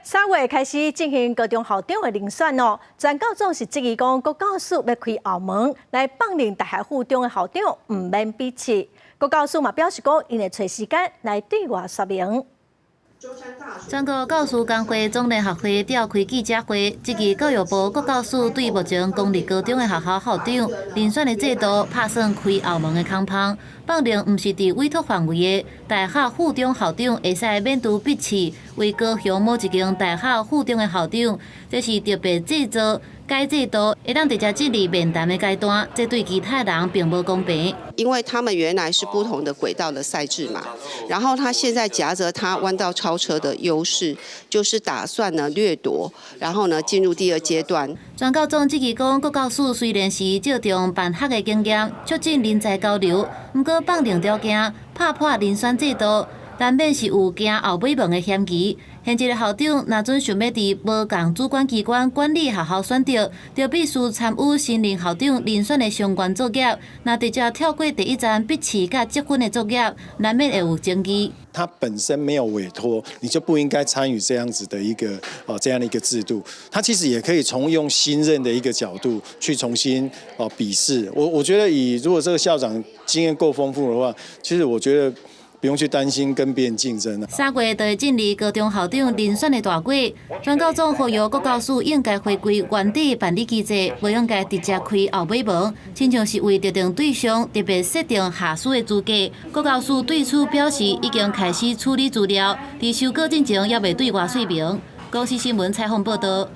3月開始進行高中校長的遴選哦。全教總是質疑講，國教署欲開後門來放任大學附中的校長毋免筆試。國教署嘛表示講，𪜶會揣時間來對外說明。全國教師工會總聯合會召開記者會，質疑教育部國教署對目前公立高中的學校校長遴選的制度拍算開後門的空縫，放任毋是佇委託範圍的大學附中校長會使免除筆試，為高雄某一間大學附中的校長，這是特別製造改制度，會當直接進入面談的階段，這對其他人並無公平。因為他們原來是不同的軌道的賽制嘛，然後他現在夾着他彎道超車的優勢，就是打算呢掠奪，然後呢進入第二階段。全教總質疑講，國教署雖然是借重辦學的經驗，促進人才交流，毋過放任條件，拍破遴選制度，難免是有行後尾門的嫌疑。現職的校長若準想欲佇無仝主管機關管理學校選擇，就必須參與新任校長遴選的相關作業。若直接跳過第一站筆試佮積分的作業，難免會有爭議。他本身沒有委託，你就不應該參與這樣子的一個哦這樣的一個制度。他其實也可以從用新任的一個角度去重新哦筆試。我覺得以如果這個校長經驗夠豐富的話，其實我覺得不用去擔心跟別人競爭。 3月就會進入高中校長遴選的大會，全教總呼籲國教署應該回歸原底辦理機制，無應該直接開後尾門，親像是為特定對象特別設定下屬的資格。國教署對此表示已經開始處理資料，佇修稿進前猶未對外說明。公視新聞採訪報導。